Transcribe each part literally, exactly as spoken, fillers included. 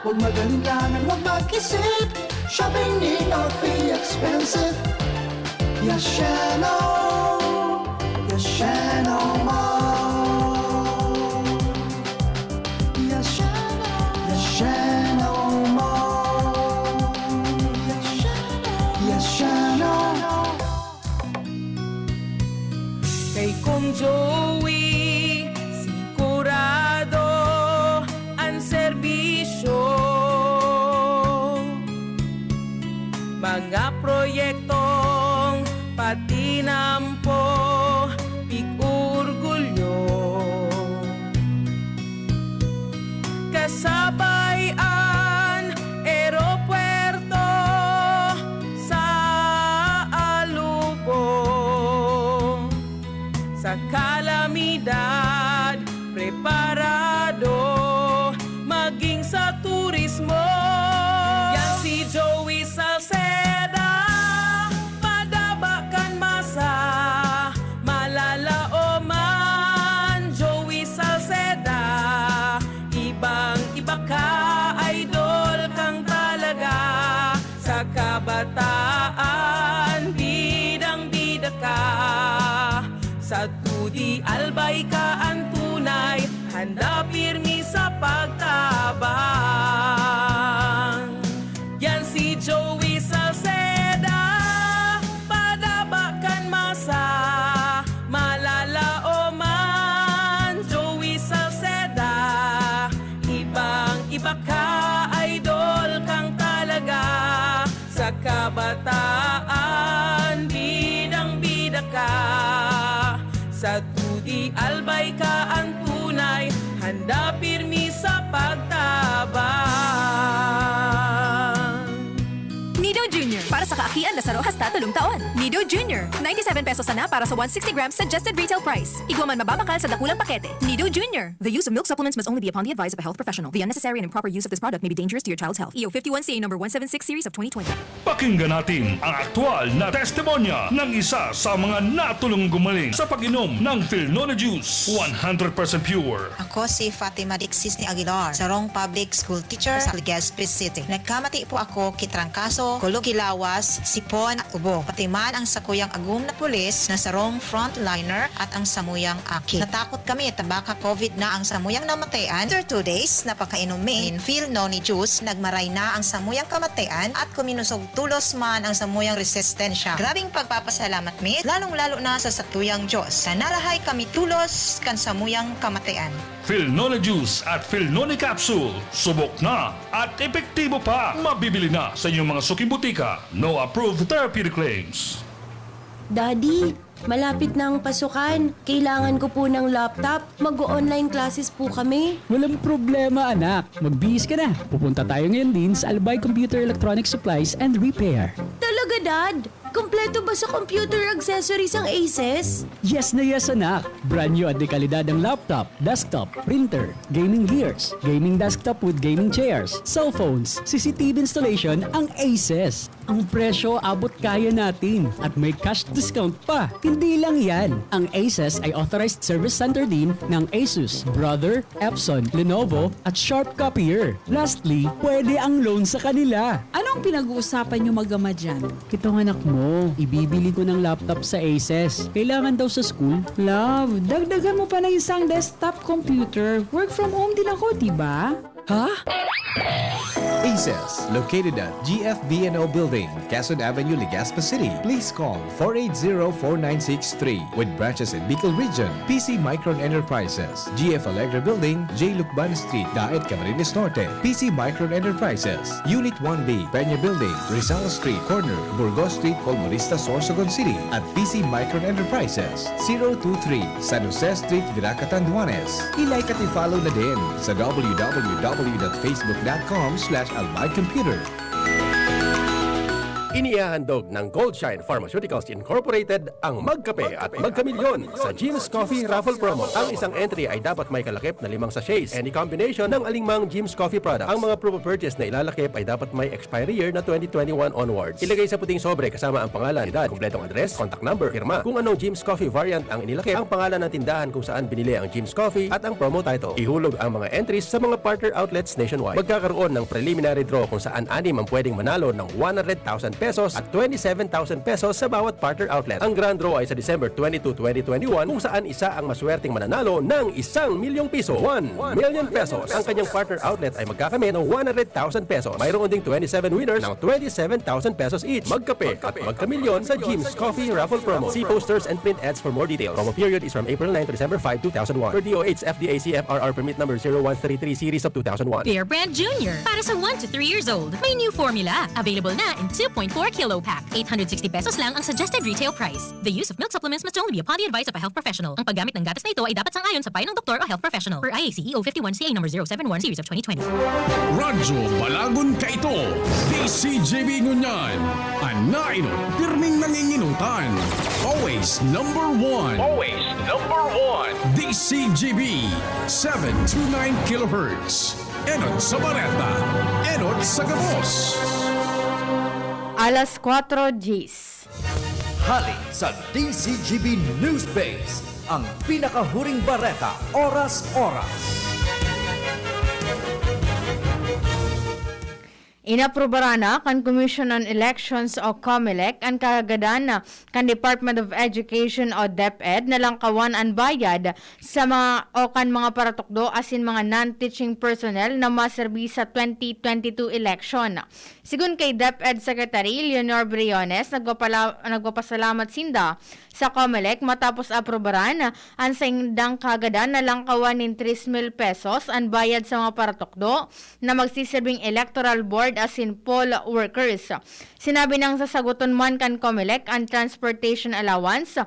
Huwag mag-alinlangan, huwag mag-isip. Shopping need not be expensive. Yashano, Yashano Mall. Yashano, Yashano Mall. Yashano, Yashano. Kay Kong Joey, sigurado an serbisyo. Mga proyektong patinampo, pig-orgulyo. Kasabay an eropuerto sa Alubo. Sa kalamidad, preparado maging sa turismo. Yan si Joey Salceda, padaba kan masa, malalaom man. Joey Salceda, ibang-iba ka, idol kang talaga. Sa kabataan, bidang-bida ka. Sa T U D I Albay ka an tunay, handa pirmi sa pagtabang. Yan si Joey Salceda, padaba kan masa, malalaom man. Joey Salceda, ibang-iba ka, idol kang talaga. Sa kabataan, bidang-bida ka. Sa T U D I Albay ka an tunay, handa pirmi sa pagtabang. Nido Junior, para sa kaakian na saro hasta tolong taon. Nido Junior, ninety-seven pesos sana para sa one sixty grams suggested retail price. Igwa man mababakal sa dakulang pakete. Nido Junior. The use of milk supplements must only be upon the advice of a health professional. The unnecessary and improper use of this product may be dangerous to your child's health. E O fifty-one C A number one seven six series of twenty twenty. Pakinggan natin ang aktual na testimonya ng isa sa mga natulong gumaling sa pag-inom ng Filnone Juice, one hundred percent pure. Ako si Fatima Dixis ni Aguilar, sarong public school teacher sa Legazpi City. Nagkamati po ako ki trangkaso, kulog ki lawas, sipon at ubo. Pati man ang sakuyang agom na pulis na sarong frontliner at ang samuyang aki. Natakot kami ta baka covid na ang samuyang namatayan. After two days na pagkainom mi nin Filnone juice, nagmaray na ang samuyang kamatayan at kuminusog tolos man ang samuyang resistensya. Grabeng pagpapasalamat mi, lalong-lalo na sa satuyang Diyos, na narahay kami tolos kan samuyang kamatayan. Filnone Juice at Filnone Capsule, subok na at epektibo pa. Mabibili na sa inyong mga suking butika. No approved therapeutic claims. Daddy, malapit na ang pasukan. Kailangan ko po ng laptop. Mag-o-online classes po kami. Walang problema, anak. Magbihis ka na. Pupunta tayo ngayon din sa Albay Computer Electronic Supplies and Repair. Talaga, Dad? Kompleto ba sa computer accessories ang Aces? Yes na yes, anak! Brand new at de kalidad ang laptop, desktop, printer, gaming gears, gaming desktop with gaming chairs, cellphones, C C T V installation ang Aces. Ang presyo abot kaya natin at may cash discount pa. Hindi lang yan, ang Aces ay authorized service center din ng Asus, Brother, Epson, Lenovo, at Sharp Copier. Lastly, pwede ang loan sa kanila. Anong pinag-uusapan niyo mag-ama diyan? Itong anak mo, ibibili ko ng laptop sa Aces. Kailangan daw sa school. Love, dagdagan mo pa ng isang desktop computer. Work from home din ako, di ba? Ha? Aces, located at G F V N O Building, Quezon Avenue, Legazpi City. Please call four eight zero, four nine six three. With branches in Bicol Region, P C Micron Enterprises, G F Alegre Building, J Lucban Street, Daet, Camarines Norte. P C Micron Enterprises, Unit one B, Peña Building, Rizal Street, corner Burgos Street, Colmonista, Sorsogon City, at P C Micron Enterprises, zero two three, San Jose Street, Virac, Catanduanes. I-like at i-follow na din sa W W W dot facebook dot com slash albay computer. Inihahandog ng Goldshine Pharmaceuticals Incorporated ang Magkape at Magkamilyon sa Jim's Coffee Raffle Promo. Ang isang entry ay dapat may kalakip na limang sachets, any combination ng alingmang Jim's Coffee product. Ang mga proof of purchase na ilalakip ay dapat may expiry year na twenty twenty-one onwards. Ilagay sa puting sobre kasama ang pangalan, edad, kumpletong address, contact number, pirma. Kung anong Jim's Coffee variant ang inilakip, ang pangalan ng tindahan kung saan binili ang Jim's Coffee at ang promo title. Ihulog ang mga entries sa mga partner outlets nationwide. Magkakaroon ng preliminary draw kung saan anim ang pwedeng manalo ng one hundred thousand pesos at twenty-seven thousand pesos sa bawat partner outlet. Ang grand draw ay sa December twenty-two, twenty twenty-one, kung saan isa ang maswerteng mananalo ng isang milyong piso, one million pesos. Ang kanyang partner outlet ay magkakamit ng one hundred thousand pesos. Mayroon ding twenty-seven winners ng twenty-seven thousand pesos each. Magkape at magkamilyon sa Jim's Coffee Raffle Promo. See posters and print ads for more details. Promo period is from April nine to December five, two thousand one. Per D O H F D A C F R R permit number zero one three three series of two thousand one. Bear Brand Junior, para sa one to three years old. May new formula. Available na in two point four kilo pack. Eight hundred sixty pesos lang ang suggested retail price. The use of milk supplements must only be upon the advice of a health professional. Ang paggamit ng gatas na ito ay dapat sang-ayon sa payo ng doktor o health professional. Per I A C E O fifty-one C A number zero seven one series of twenty twenty. Radyo Balagon Kaito, D C G B ngunyan. An nainot, pirming nanginginutan. Always number one. Always number one. D C G B, seven two nine kilohertz. Enot sa bareta, enot sa gabos. Alas kwatro diyes. Hali sa D C G B News Base, ang pinakahuring bareta, oras-oras. Inaprubaran na kan Commission on Elections o COMELEC an kagadanan kan Department of Education o DepEd na langkawan an bayad sa mga o kan mga paratukdo asin mga non-teaching personnel na maserbi sa twenty twenty-two election. Sigon kay DepEd Secretary Leonor Briones, nagpapala-, nagpapasalamat sinda sa COMELEC matapos aprubaran an saindang kagadan na langkawan nin tres mil pesos an bayad sa mga paratukdo na magsisilbing electoral board asin poll workers. Sinabi nang sasaguton man kan COMELEC an transportation allowance,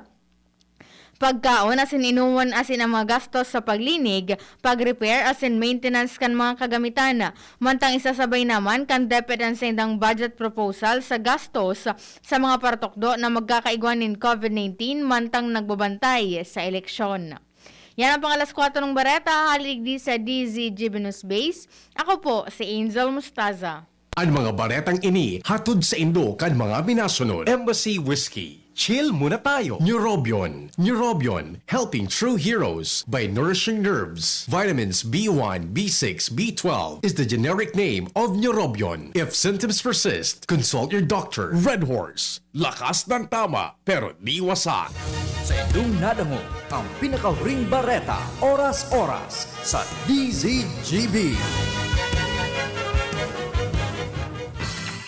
pagkaon asin inomon asin ang mga gastos sa paglinig, pag-repair asin maintenance kan mga kagamitan. Mantang isasabay naman kan DepEd an saindang budget proposal sa gastos sa mga paratukdo na magkakaigwa nin COVID nineteen mantang nagbabantay sa eleksyon. Yan ang pang-alas kwatro ng bareta, hali digdi sa D Z G B News Base. Ako po si Angel Mustaza. An mga baretang ini hatod saindo kan mga minasunod: Embassy Whiskey, chill muna tayo. Neurobion, Neurobion, helping true heroes by nourishing nerves. Vitamins B one, B six, B twelve is the generic name of Neurobion. If symptoms persist, consult your doctor. Red Horse, lakas ng tama, pero di wasak. Sa indong nadangog ang pinakahuring bareta, oras-oras, sa D Z G B.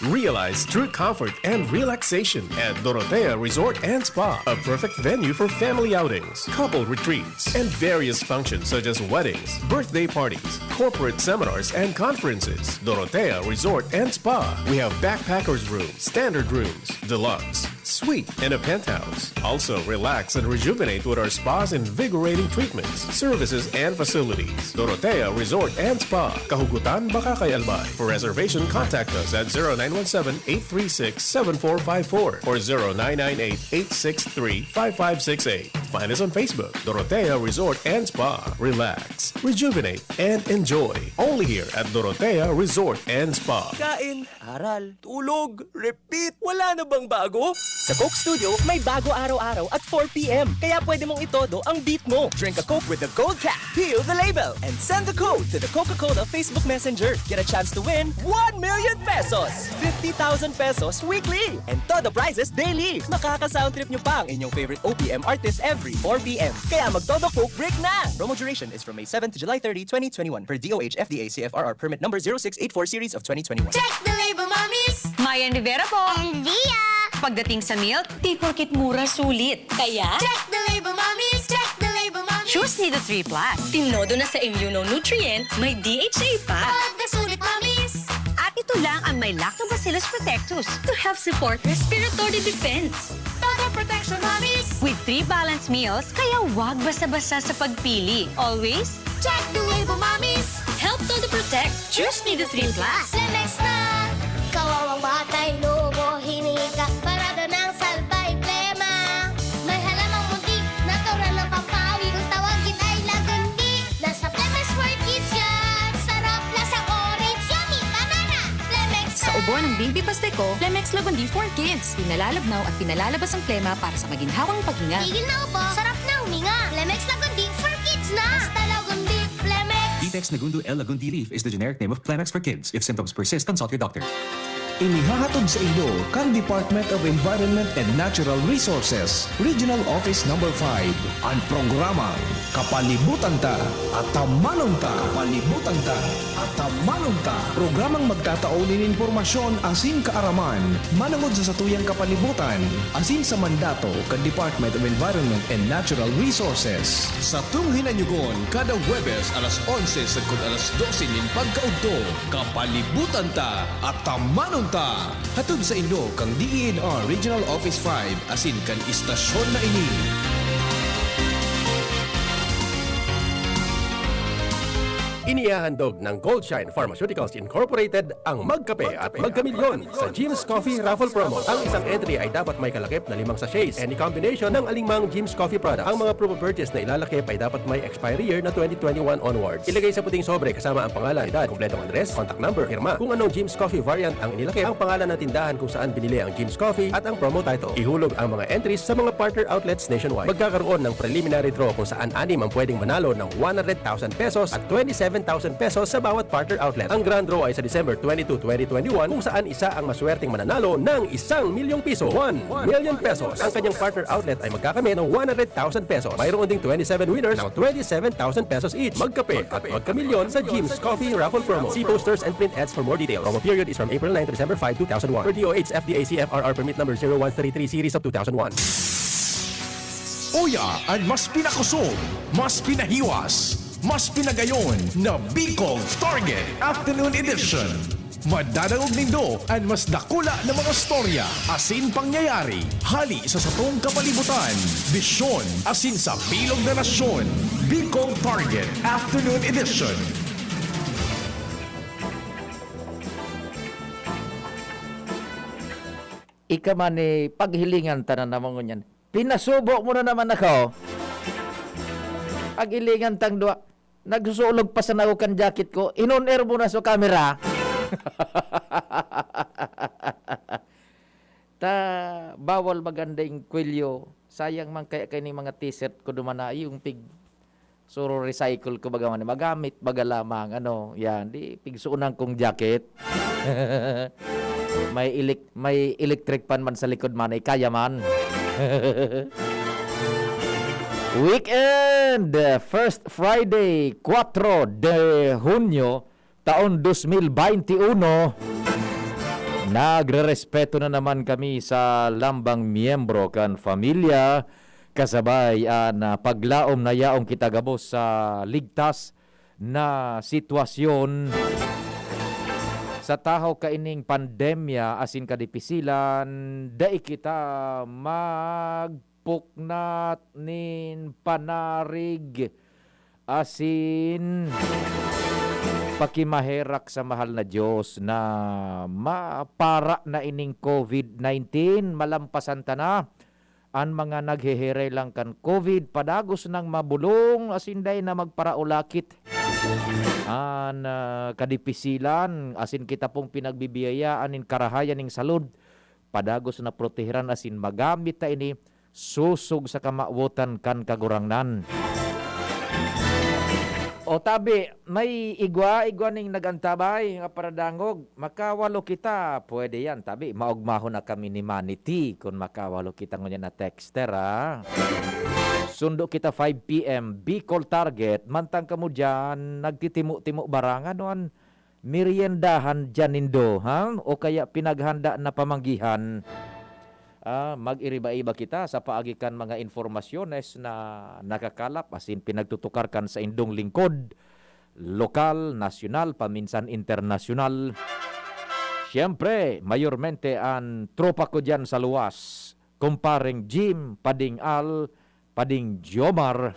Realize true comfort and relaxation at Dorotea Resort and Spa, a perfect venue for family outings, couple retreats, and various functions such as weddings, birthday parties, corporate seminars, and conferences. Dorotea Resort and Spa. We have backpackers room, standard rooms, deluxe, suite, and a penthouse. Also, relax and rejuvenate with our spa's invigorating treatments, services, and facilities. Dorotea Resort and Spa, Kahugutan, Bacacay, Albay. For reservation, contact us at zero nine one seven, eight three six, seven four five four or zero nine nine eight, eight six three, five five six eight. Find us on Facebook, Dorotea Resort and Spa. Relax, rejuvenate, and enjoy. Only here at Dorotea Resort and Spa. Kain, aral, tulog, repeat. Wala na bang bago? Sa Coke Studio, may bago araw-araw at four P M. Kaya pwede mong itodo ang beat mo. Drink a Coke with the gold cap, peel the label, and send the code to the Coca-Cola Facebook Messenger. Get a chance to win one million pesos, fifty thousand pesos weekly, and todo prizes daily. Makaka-sound trip nyo pa ang inyong favorite O P M artist every four P M. Kaya magtodo Coke break na! Promo duration is from May seven to July thirty, twenty twenty-one, per D O H F D A C F R R permit number zero six eight four series of twenty twenty-one. Check the label, mommies! Mayan Rivera po. And Zia! Pagdating sa milk, di porket mura, sulit. Kaya, check the label, mommies! Check the label, mommies! Choose Nido three plus. Tinodo na sa immunonutrient, may D H A pa. Pagkasulit, mommies! At ito lang ang may Lactobacillus protectus to help support respiratory defense. Todo protection, mommies! With three balanced meals, kaya wag basa-basa sa pagpili. Always, check the label, mommies! Help Todo Protect. Choose Nido three plus. Lanex na! Kawawang batay, lobo, hini Buwan ng Baby Pasteco, Plemex Lagundi for Kids. Pinalalabnaw at pinalalabas ang plema para sa maginhawang paghinga. Tigil na ubo, sarap na huminga. Plemex Lagundi for Kids na! Basta Lagundi, Plemex! Ditex Negundo L Lagundi Leaf is the generic name of Plemex for Kids. If symptoms persist, consult your doctor. Inihahatod sa inyo kan Department of Environment and Natural Resources, Regional Office Number five, an programang Kapalibutan Ta, Atamanon Ta. Kapalibutan Ta, Atamanon Ta. Programang magtatao nin impormasyon asin kaaraman manongod sa satuyang kapalibutan asin sa mandato kan Department of Environment and Natural Resources. Satong hinanyugon kada Huwebes alas onse sagkod alas dose nin pagkaudto. Kapalibutan Ta, Atamanon Ta. Hatod sa inyo kan D E N R Regional Office five asin kan istasyon na ini. Inihahandog ng Goldshine Pharmaceuticals Incorporated ang Magkape at Magkamilyon sa Jim's Coffee Raffle Promo. Ang isang entry ay dapat may kalakip na limang sachets, any combination ng alingmang Jim's Coffee product. Ang mga promo purchase na ilalakip ay dapat may expiry year na twenty twenty-one onwards. Ilagay sa puting sobre kasama ang pangalan, edad, kompletong address, contact number, pirma. Kung anong Jim's Coffee variant ang inilakip, ang pangalan ng tindahan kung saan binili ang Jim's Coffee at ang promo title. Ihulog ang mga entries sa mga partner outlets nationwide. Magkakaroon ng preliminary draw kung saan anim ang pwedeng manalo ng one hundred thousand pesos at twenty-seven thousand pesos sa bawat partner outlet. Ang grand draw ay sa December twenty-two, twenty twenty-one, kung saan isa ang maswerteng mananalo ng isang milyong piso, one million pesos. Ang kanyang partner outlet ay magkakamit ng one hundred thousand pesos. Mayroon ding twenty-seven winners ng twenty-seven thousand pesos each. Magkape at magkamilyon sa Jim's Coffee Raffle Promo. See posters and print ads for more details. Promo period is from April nine to December five, two thousand one. Per D O H F D A C F R R Permit Number zero one three three Series of two thousand one. Uya an mas pinakusog, mas pinahiwas, mas pinagayon na Bicol Target Afternoon Edition. Madadangog nindo an mas dakula na mga storya asin pangyayari hali sa satong kapalibutan, bisyon asin sa bilog na nasyon. Bicol Target Afternoon Edition. Ika man, eh, paghilingan ta na naman ngunyan. Pinasubo mo na naman ako. Paghilingan tang duwa. Nagsusulog pa sana ako kan jacket ko. In-on air mo na sa camera. Ta, bawal magandang kwelyo. Sayang man kaya kay ni mga t-shirt ko duman na yung pig suro recycle ko baga man, magamit baga lamang, ano, yan, di pigsuunan kong jacket. May elec-, may electric fan man sa likod man, ay kaya man. Weekend, first Friday, kwatro de Hunyo, taon dos mil baynte uno. Nagrerespeto na naman kami sa lambang miyembro kan pamilya, kasabay an, ah, paglaom na yaon kita gabos sa ligtas na sitwasyon. Sa tahaw kaining pandemya asin kadipisilan, dai kita magpuknat nin panarig asin pakimaherak sa mahal na Dios na mapara na ining covid nineteen, malampasan ta na. An mga nagheheray lang kan covid, padagos nang mabolong asin dai na magparaulakit. An, ah, kadipisilan asin kita pong pinagbibiyayaan nin karahayan nin salud, padagos na proteheran asin magamit ta ini sosog sa kamawotan kan Kagurangnan. O tabi, may igwa, igwa ning nag-antabay nga paradangog. Makawalo kita, pwede yan. Tabi, maogmahon na kami ni Manny T kun makawalo kita ngunyan na texter, ha. Sundo kita five P M, Bicol Target. Mantang kamo dyan, nagtitimo-timo barangan, no? An meryendahan dyan nindo, ha? O kaya pinaghanda na pamanggihan. Ah, mag-iriba-iba kita sa paagi kan mga informasyones na nakakalap asin pinagtutukar kan saindong lingkod, lokal, nasyonal, paminsan internasyonal. Siyempre, mayormente an tropa ko diyan sa luwas, kumpareng Jim, Pading Al, Pading Jomar,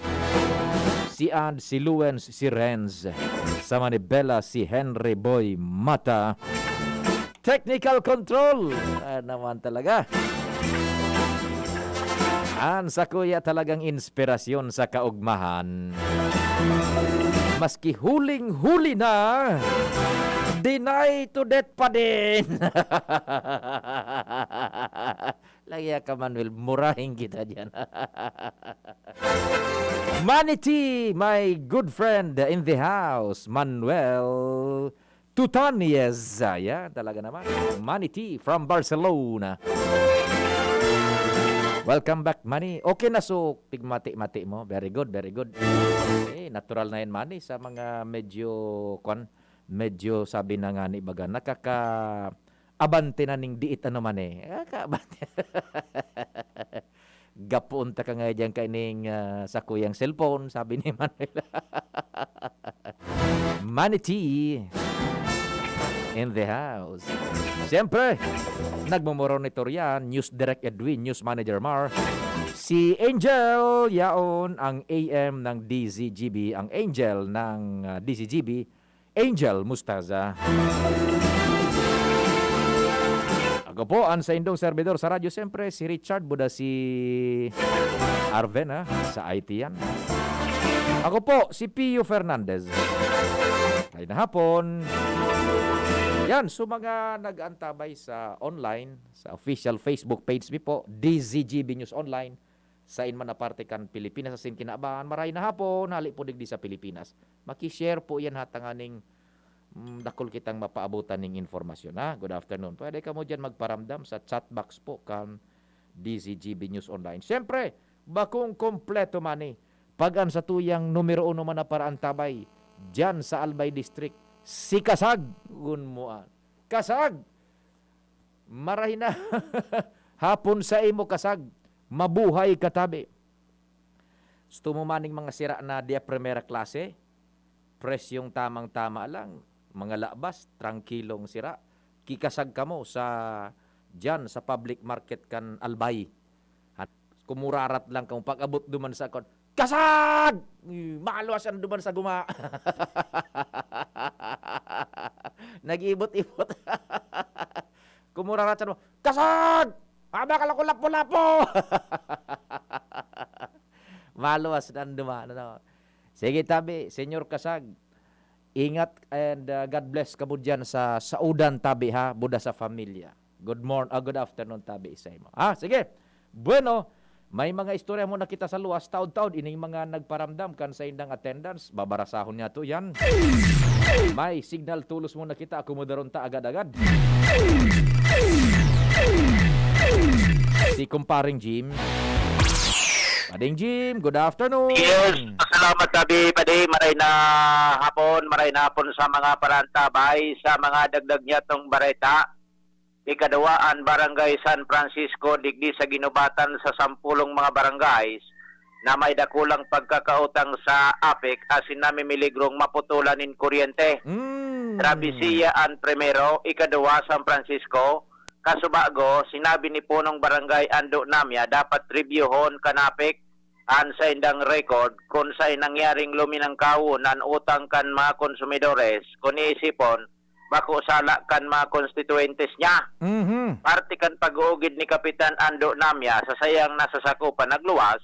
si Ad, si Luens, si Renz, sa Manibela, si Henry Boy Mata. Technical control! Ah, naman talaga. An sakuya talagang inspirasyon sa kaugmahan. Maski huling-huli na, deny to death pa din. Lagi ka, Manuel, murahin kita diyan. Manny T, my good friend in the house, Manuel Tutanies. Ayan, talaga naman. Manny T from Barcelona. Welcome back, Manny. Okay na, so, pigmati-mati mo. Very good, very good. Eh, natural na yan, Manny, sa mga medyo, kwan, medyo, sabi na nga ni baga, nakaka-, abante na ning diit ano man eh. Nakaka-abante. Gapoon ta ka nga diyan kaining, ah, sakuyang cellphone, sabi ni Manuel. Manny T in the house. Siyempre, nagmumonitor yan, News Direct Edwin, News Manager Mar. Si Angel, yaon ang A M ng D Z G B, ang Angel ng, ah, D Z G B, Angel Mustaza. Ako po, ang saindong servidor sa radyo, siyempre, si Richard Buda, si Arven, ha, sa I T yan. Ako po, si Pio Fernandez. Ay na hapon. Yan, so mga nag-aantabay sa online, sa official Facebook page mi po, D Z G B News Online, sain man na parte kan Pilipinas asin kinaban, maray na hapon, hali po digdi sa Pilipinas. Maki-share po yan ha, tanganing, mm, dakul kitang mapaabotan ning informasyon, ha? Good afternoon. Pwede kamo diyan magparamdam sa chat box po kan D Z G B News Online. Siyempre, bakong kompleto man eh. Pag an satuyang numero uno man na paraantabay, diyan sa Albay District, si Kasag, gun mo an. Kasag! Maray na hapon sa imo, Kasag. Mabuhay ka, tabi. Gusto mo maning mga sira na di primera klase? Presyong tamang-tama lang. Mga labas, trangkilong sira. Kikasag kamo sa, diyan sa public market kan Albay. At kumurarat lang kamo, pag-abot duman sa kon, "Kasag!" Uy, maluwas an duman sa guma. Nag-ibot-ibot. Kumurarat siya, "Kasag! Aba ka lang kung lapo-lapo!" Maluwas na an duman, ano. Sige, tabi, Senyor Kasag. Ingat and, ah, God bless kamo diyan sa, sa udan, tabi, ha, buda sa familia. Good morn-, ah, good afternoon, tabi, sa imo. Ah, sige. Bueno, may mga istorya mo na kita sa luwas, taod-taod, ining mga nagparamdam kan saindang attendance, babarasahon niya to yan. May signal tulos mo na kita, akomodaron ta agad-agad. Si Kumparing Jim. Pading Jim, good afternoon. Yes, salamat, tabi, padi. Maray na hapon, maray na hapon sa mga parantabay, sa mga dagdag niya tong bareta. Ikaduwa, an Barangay San Francisco, digdi sa ginubatan sa sampulong mga barangays na may dakulang pagkakautang sa APEC asin namimiligrong maputulan nin kuryente. Mm. Trabisiya an primero, ikaduwa, San Francisco, Kasubago, sinabi ni Punong Barangay Ando Namya, dapat reviewhon kan APEC an saindang record kun saen nangyaring luminangkawon an utang kan mga konsumidores, kun iisipon, bako sala kan mga konstituyentes niya. Mhm. Parte kan pag-uugid ni Kapitan Ando Namya sa sayang nasasakupan nagluwas,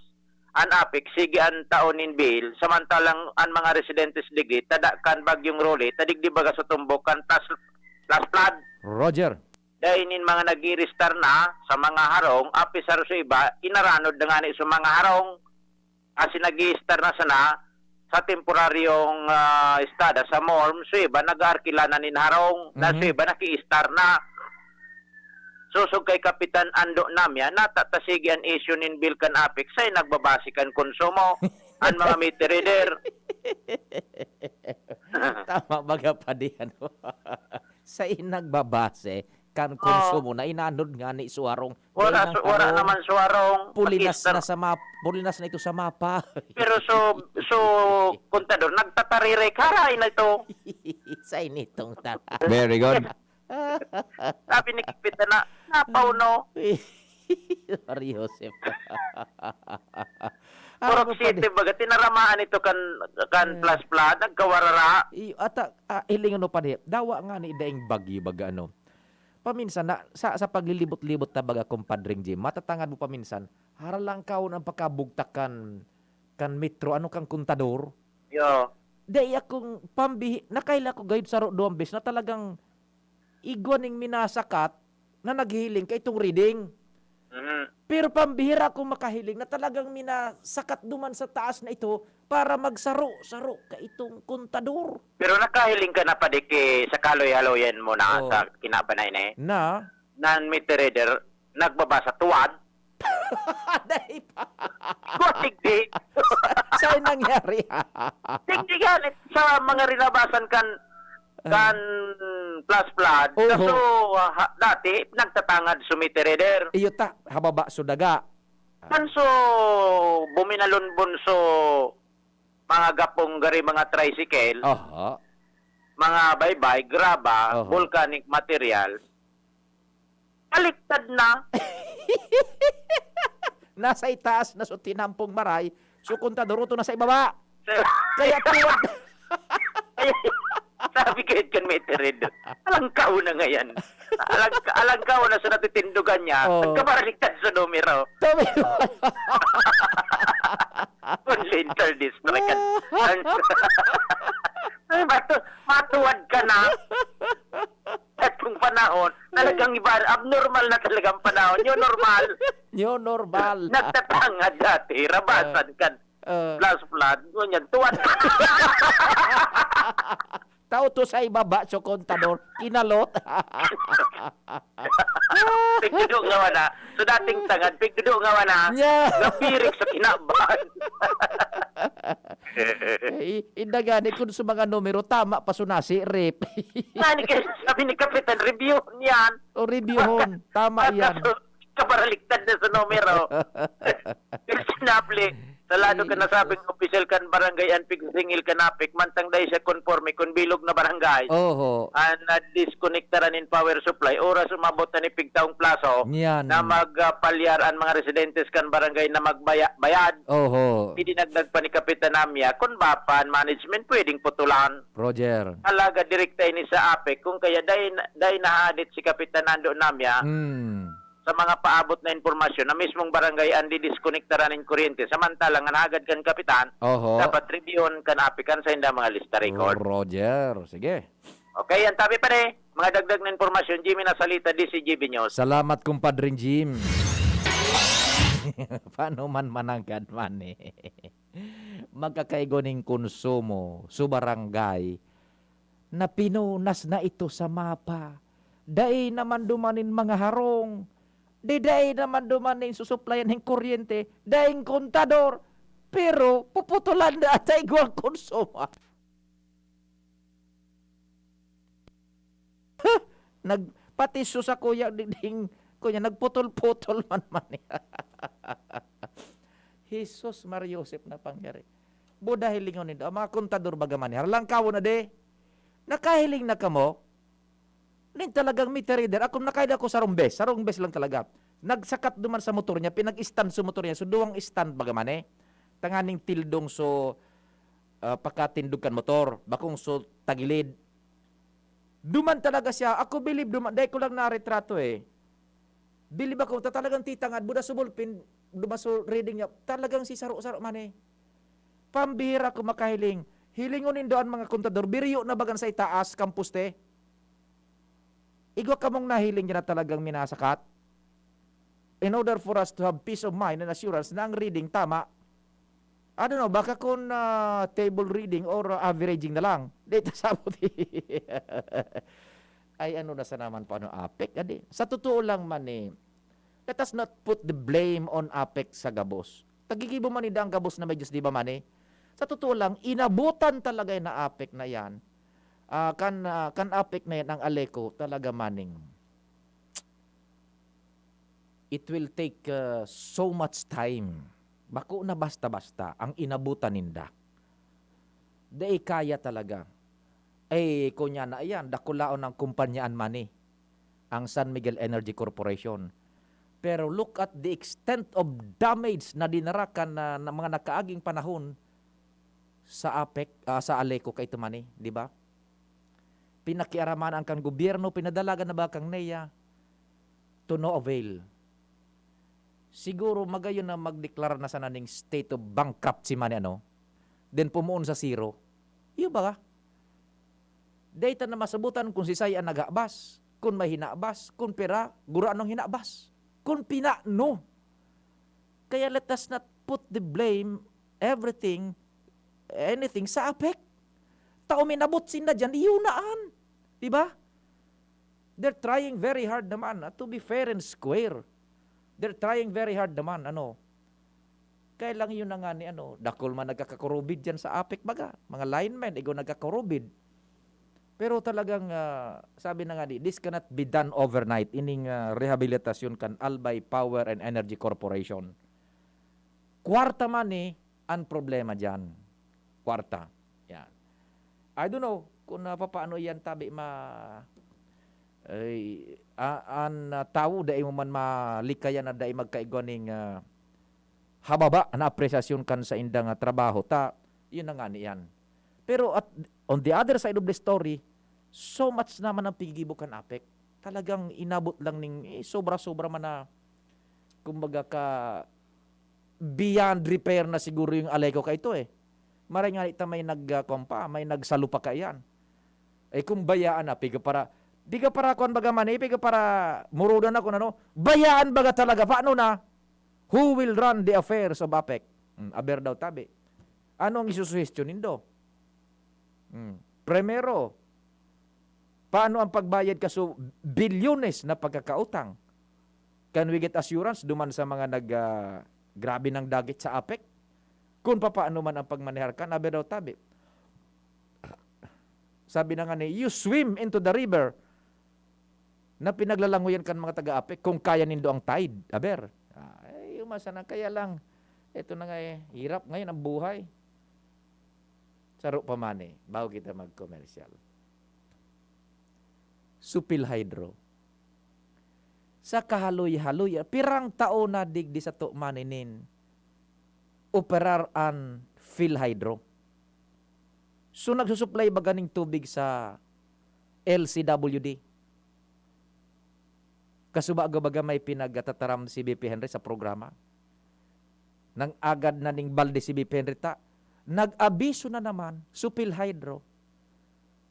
an APEC sige an tao nin bill, samantalang an mga residentes digdi tada kan Bagyong Rolly, ta digdi baga sa tumbok kan flash, flash flood. Roger. Dai nin mga nag-iiristar na sa mga harong, apisar sa iba, inaranod na ngani sa mga harong. Asin nag-iistar na sana sa temporaryong, ah, estada sa morm, sa iba nag-aarkila na nin harong, na Mhm. sa iba nakiistar na. Sosog kay Kapitan Ando Namya, natatasigi an issue nin bill kan APEC sa nagbabase kan konsumo, an mga meter reader. Tama baga, padi, ano? Sa nagbabase kan Oo. konsumo na inanod ngani sa harong. Wala Dahil su-, wala harong, naman sa harong. Pulinas Pakistan. na sa map-, pulinas na ito sa mapa. Pero so, so, kontador, nagtataririk, haray na ito. Sa initong ta. Very good. Sabi ni Kapitan na, "Napaw, no?" Mario Joseph. Purok Ano pa City, di- baga, tinaramaan ito kan, kan Hmm. Plus Plus, nagkawarara. I-, ata, ah, hilingon mo pa di, dawa nga ni daing bagyo, baga, ano. Paminsan, na, sa, sa paglilibot-libot ta, baga, Kumpadring Jim, matatangad mo paminsan, haralangkawon ang pagkabugtak kan, kan metro, ano, kan kontador. Yo. Dai akong pambihi-, nakaila ko gayud saro duwang bes na talagang igwa ning minasakat na naghihiling kaitong reading. Mhm. Pero pambihira akong makahiling na talagang minasakat duman sa taas na ito para magsaro-saro kaitong kontador. Pero nakahiling ka na pa di ki sa kaluy-haluyan mo na Oo. sa kinabanay na eh. Na? Nan meter reader, nagbaba sa tuwad. Dai pa. Kuha, digdi. Saan nangyari? Digdi gani sa mga rinabasan kan kan plus flood. Oho. Kaso ah, ha- dati nagtatangad sa meter reader. Iyo ta, hababa so daga. Kan so buminalon bunso mga gapong gari mga tricycle, Aha. mga baybay, graba, Oho. volcanic material, baliktad na. Nasa itaas na so tinampong maray, so kontador oto nasa ibaba. Kaya tuwad. Ay, sabi ko yun kan meter reader, alangkaw na ngayon. Alang, alangkaw na sa natitindugan niya. Oo. Nagkabaliktad sa numero. Sabi ko, Only inter-district. Ay, matu matuwad ka na. At kung panahon, talagang iba, abnormal na talagang panahon. New normal. new normal. Nagtatangad dati, rabasan kan Uh, plus flood. Ngunyan, tuwad. Tao to sa ibaba, so kontador, kinalot. Pigdudo nga wala. So dating tangad, pigdudo nga wala. Yeah. Napirik sa kinaban. I- Inda gani kun sa mga numero, tama pa so nasirip. Nani kaya sabi ni Kapitan, review niyan. O reviewhon, tama yan. Kabaliktad na sa numero. Sinapli, sa lado ka nasabing opisyal kan barangay an pigsingil kan APEC, mantang dai siya konporme kun bilog na barangay. Oho. An nadiskonektaran nin power supply, oras umabot na ni pigtaong plaso Yan. na magpalyar an mga residentes kan barangay na magbayad. Oho. Idinagdag pa ni Kapitan Amia, kun ba pa an management pwedeng putulan. Roger. Alagad direkta ini sa APEC, kung kaya dai, dai nahadit si Kapitan Nando Namia Hmm. sa mga paabot na impormasyon na mismong barangay an didiskonektaran nin kuryente, samantalang an hagad kan Kapitan, Oho. dapat reviewon kan APEC an saindang mga lista record. Roger. Sige. Okay, yan tabi pa ni. Mga dagdag na impormasyon, Jimmy Nasalita, D C G B News. Salamat, kumpadring Jim. Paano man mananggad man eh? Magkakaigo ning konsumo sa barangay na pinunas na ito sa mapa. Dai naman duman nin mga harong. Di dai naman duman nin susuplayan nin kuryente. Daing kontador. Pero puputulan na at igwang konsumo. Nagpatiso sa kuya ding, kuya, nagputol-putol man man. Jesus, Maria Joseph na pangyari. Buda hilingon nindo. Ang mga kontador baga man, harlangkawon na di. Nakahiling na kamo? Nin talagang meter reader. Ako nakaila ko sa rumbes. Sa rumbes lang talaga. Nagsakat duman sa motor niya, pinag-stand sa motor niya. So, duwang stand baga man eh. Tanganing tildong so ah, pakatindog kan motor, bakong so tagilid. Duman talaga siya. Ako bilib duman, dai ko lang naretrato eh. Bilib ako, ta talagang titangad, buda so ballpen, duman so reading niya, talagang si saro-saro man eh. Pambihira ko makahiling. Hilingon nindo an mga kontador, biriyo na bagan sa itaas, kan poste. Igwa kamong nahiling dyan na talagang minasakat? In order for us to have peace of mind and assurance na ang reading tama, I don't know, baka kung ah, table reading or ah, averaging na lang. Di ta sabot. Ay, ano na sa naman pa, ano, APEC? Adi, sa totoo lang man eh, let us not put the blame on APEC sa gabos. Tagigibo man ninda ang gabos na may Diyos, di ba man eh? Sa totoo lang, inabutan talaga na APEC na yan. Ah, kan, ah, kan APEC na yan, ang ALECO, talaga maning. It will take ah, so much time. Bako na basta-basta ang inabutan ninda. Dai kaya talaga. Eh, kunya na yan, dakulaon ang kumpanyaan man eh, ang San Miguel Energy Corporation. Pero look at the extent of damage na dinara kan na, na mga nakaaging panahon sa APEC, ah, sa ALECO kay ito man eh, di ba? Pinakiaraman ang kan gobyerno, pinadalagan na ba kang NEA? To no avail. Siguro magayon na magdeklara na sana ning state of bankruptcy man eh, ano? Then pumuon sa zero. Iyo ba? Dai ta na masabutan kun sisay an naghabas, kun may hinabas, kun pira, gurano an hinabas, kun pinano. Kaya let us not put the blame, everything, anything sa APEC. Ta uminabot sinda diyan, iyo na an. Di ba? They're trying very hard naman, ah, to be fair and square. They're trying very hard naman, ano. Kaya lang yun na nga ni ano, dakul man nagkakakurubid dyan sa APEC baga. Mga linemen, igo nagkakurubid. Pero talagang, ah, sabi na nga ni, this cannot be done overnight. Ining, ah, rehabilitasyon kan Albay Power and Energy Corporation. Kwarta man eh, ang problema dyan. Kwarta. Yan. I don't know kung, ah, papaano yan tabi ma-, ay, a-, an, ah, tawo dai mo man malikayan na dai magkaigwa ning, ah, hababa na apresyasyon kan saindang, ah, trabaho. Ta, yun na nga ni yan. Pero at, on the other side of the story, so much naman ang pigigibo kan APEC. Talagang inabot lang ning, eh, sobra-sobra man na, kumbaga ka, beyond repair na siguro yung Aleco kaito eh. Maray nga ita may nag, ah, kuwan pa, may nagsalo pa kaiyan. Eh, kung bayaan na, piga para, piga para kuwan baga man eh, piga para murudan ako na, no? Bayaan baga talaga, paano na? Who will run the affairs of APEC? Hmm, aber daw tabi. Ano ang isusuhestyon nindo? Hmm. Primero, paano ang pagbayad kaso bilyones na pagkakautang? Can we get assurance duman sa mga nag, ah, grabe ng dagit sa APEC? Kung papaano man ang pagmanehar kan, aber daw tabi. Sabi na nga ni, "You swim into the river," na pinaglalangoyan kan mga taga-APEC, "kung kaya nindo ang tide." Aber, ay, umasa na. Kaya lang, eto na nga eh, hirap ngayon ang buhay. Saro pa man eh, bago kita mag-commercial. Supil Hydro. Sa kahaloy-haloy, pirang taon na digdi sato man inin operar an PhilHydro. So, nagsusuplay baga ning tubig sa L C W D. Kasubago baga may pinagtataram si V P Henry sa programa. Nang agad na ning balde si V P Henry ta, nag-abiso na naman, so PhilHydro.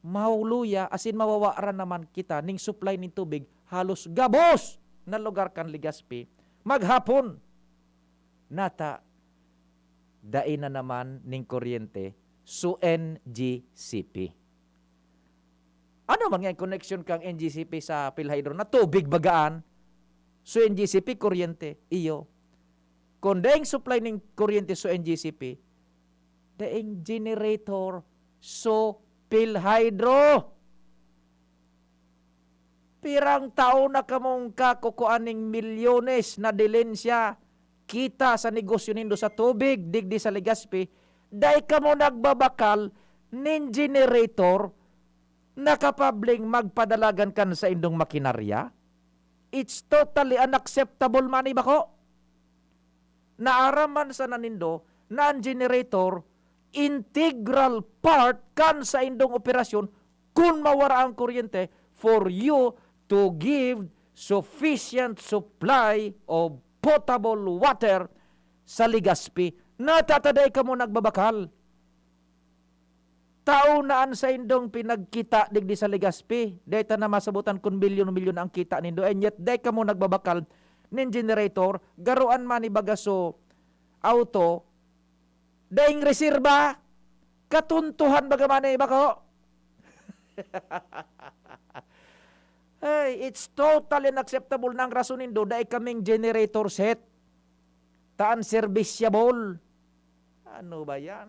Mahuluya, asin mawawaran naman kita ning supply ning tubig halos gabos na lugar kan Legazpi maghapon. Nata, dai na naman ning kuryente so N G C P. Ano man nga ang connection kang N G C P sa PhilHydro na tubig bagaan? So N G C P, kuryente. Iyo. Kung daing supply ning kuryente so N G C P, daing generator so PhilHydro. Pirang taon na kamong kakukuan ning milyones na dilensya, kita sa negosyo nindo sa tubig, digdi sa Legazpi, dai kamo nagbabakal nin generator na kapabling magpadalagan kan saindong makinarya? It's totally unacceptable man, bako. Naaram man sana nindo na ang generator, integral part kan saindong operasyon kun mawara ang kuryente for you to give sufficient supply of potable water sa Legazpi. Nata, ta dai kamo nagbabakal. Tao na an saindong pinagkita digdi sa Legazpi. Dai ta na masabotan kun milyon-milyon na ang kita nindo. And yet, dai kamo nagbabakal nin generator, garo an man ni baga so auto, daing reserba, katuntuhan baga man ni bako. Hey, it's totally unacceptable na ang rason nindo, dai kaming generator set. Ta an serviceable. Ano ba yan?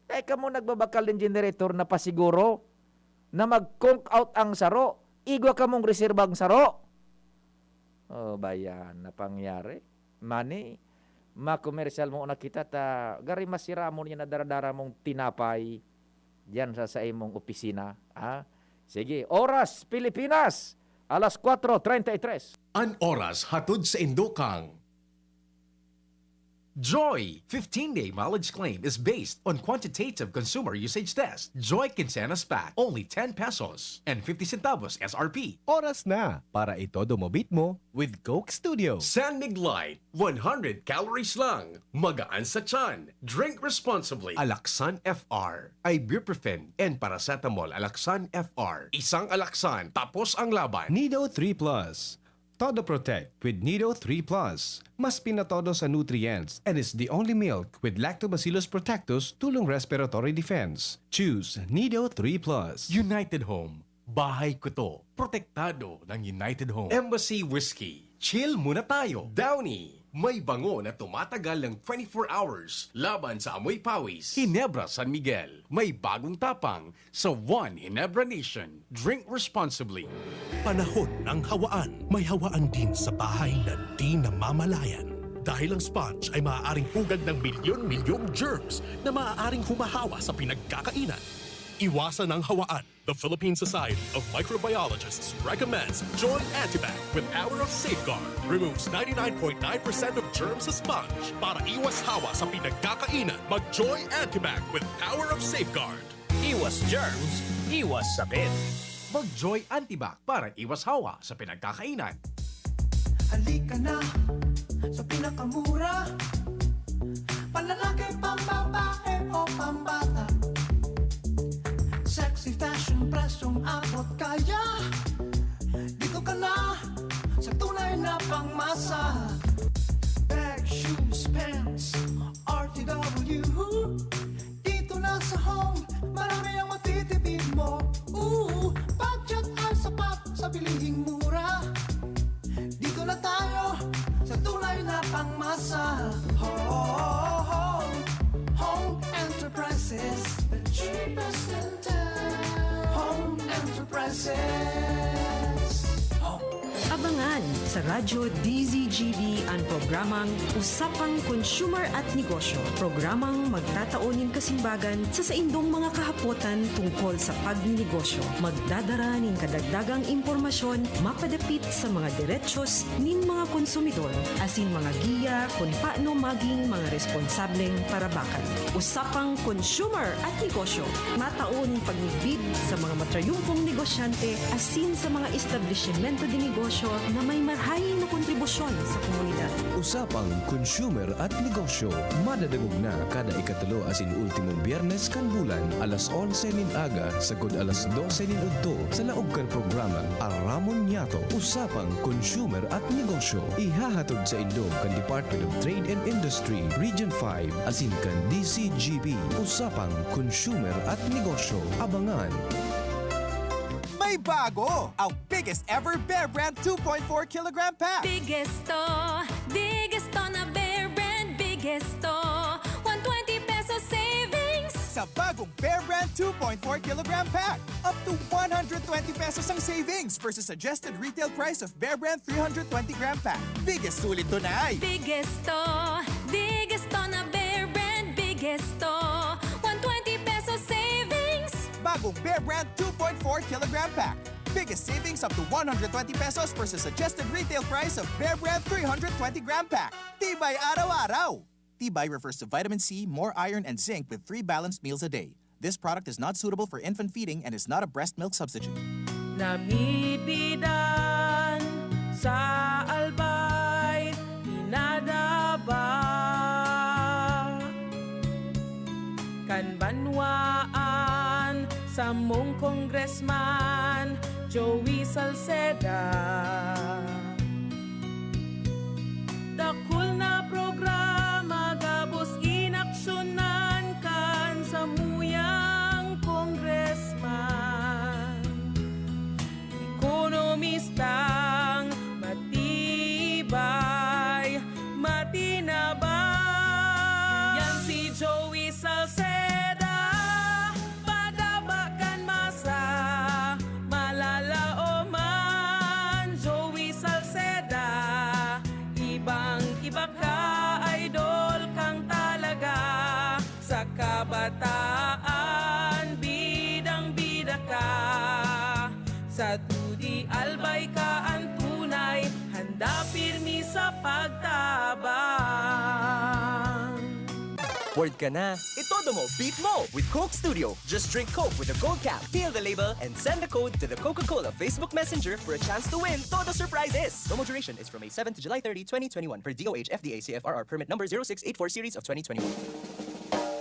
Dai kamo nagbabakal nin generator na pasiguro na mag-conk out ang saro, igwa kamong reserbang saro. Oh, ba yan na pangyari? Mani, makomersyal mo na kita ta gari masiramon yan na daradara mong tinapay diyan sa, sa imong opisina, ha? Sige, oras, Pilipinas, alas kwatro treinta y tres. An oras hatod sa Indokang. Joy! fifteen-day mileage claim is based on quantitative consumer usage test. Joy Quincenas Pack, only ten pesos and fifty centavos S R P. Oras na para itodo mo beat mo with Coke Studio. San Mig Light, one hundred calories lang. Magaan sa tiyan. Drink responsibly. Alaxan F R, ibuprofen, and paracetamol. Alaxan F R. Isang Alaxan, tapos ang laban. Nido three Plus. Todo Protect with Nido three Plus. Mas pinatodo sa nutrients and is the only milk with Lactobacillus protectus tulong respiratory defense. Choose Nido three Plus. United Home. Bahay ko to. Protektado ng United Home. Embassy Whiskey. Chill muna tayo. Downy. May bango na tumatagal ng twenty-four hours laban sa amoy pawis. Ginebra San Miguel. May bagong tapang sa One Ginebra Nation. Drink responsibly. Panahon ng hawaan. May hawaan din sa bahay na di namamalayan. Dahil ang sponge ay maaaring pugad ng milyon-milyong germs na maaaring humahawa sa pinagkakainan. Iwasan ang hawaan. The Philippine Society of Microbiologists recommends Joy Antibac with Power of Safeguard. Removes ninety-nine point nine percent of germs sa sponge. Para iwas hawa sa pinagkakainan, mag Joy Antibac with Power of Safeguard. Iwas germs, iwas sakit. Mag Joy Antibac para iwas hawa sa pinagkakainan. Halika na sa pinakamura. Panlalaki, pambabae o pambata. Sexy fashion, presyong abot kaya. Dito ka na sa tunay na pangmasa. Bag, shoes, pants, R T W. Dito na sa Home, marami ang matitipid mo. Ooh, budget ay sapat sa bilihing mura. Dito na tayo sa tunay na pangmasa. Home, Home Enterprises, the cheapest in town. Home Enterprises. Home. Abangan sa Radyo D Z G B an programang Usapang Consumer at Negosyo, programang magtatao nin kasimbagan sa saindong mga kahapotan tungkol sa pagninegosyo. Magdadara nin kadagdagang impormasyon mapadapit sa mga derechos nin mga konsumidor, asin mga giya kun paano maging mga responsableng parabakan. Usapang Consumer at Negosyo, matao nin pagmidbid sa mga matrayumpong negosyante asin sa mga establisimento de negosyo na may marahay na kontribusyon sa komunidad. Usapang Consumer at Negosyo, madadangog na kada ikatulo asin ultimong Biyernes kan bulan, alas onse nin aga sagkod alas dose nin udto, sa laog kan programang Aramon Niyato, Usapang Consumer at Negosyo. Ihahatod saindo kan Department of Trade and Industry, Region five, asin kan D Z G B. Usapang Consumer at Negosyo. Abangan! May bago! Ang biggest ever Bear Brand two point four kilogram pack! Biggest to, biggest to na Bear Brand, biggest to. One twenty peso savings! Sa bagong Bear Brand two point four kilogram pack, up to one hundred twenty pesos ang savings versus suggested retail price of Bear Brand three hundred twenty gram pack. Biggest sulit to na ay! Biggest to, biggest to na Bear Brand, biggest to. One twenty peso savings! Bagong Bear Brand two point four kilogram pack. Biggest savings up to one hundred twenty pesos versus suggested retail price of Bear Brand three hundred twenty gram pack. Tibay araw-araw! Tibay refers to vitamin C, more iron, and zinc with three balanced meals a day. This product is not suitable for infant feeding and is not a breast milk substitute. Namidbidan sa Albay, pinadaba kan banwaan, samong Congressman, Joey Salceda. Dakul na programa gabos inaksyonan kan samuyang congressman. Ekonomistang matibay, matinabang. Yan si Joey Salceda, padaba kan masa, malalaoman. Joey Salceda, ibang-iba ka, idol kang talaga. Sa kabataan, bidang-bida ka. Sa dudi, Albay ka an tunay, handa pirmi sa pagtabang. Bored ka na? Itodo mo, beat mo with Coke Studio. Just drink Coke with a gold cap, peel the label, and send the code to the Coca-Cola Facebook Messenger for a chance to win Todo Surprises. Promo duration is from May seven to July thirty, twenty twenty-one, per D O H F D A C F R R permit number zero six eight four series of twenty twenty-one.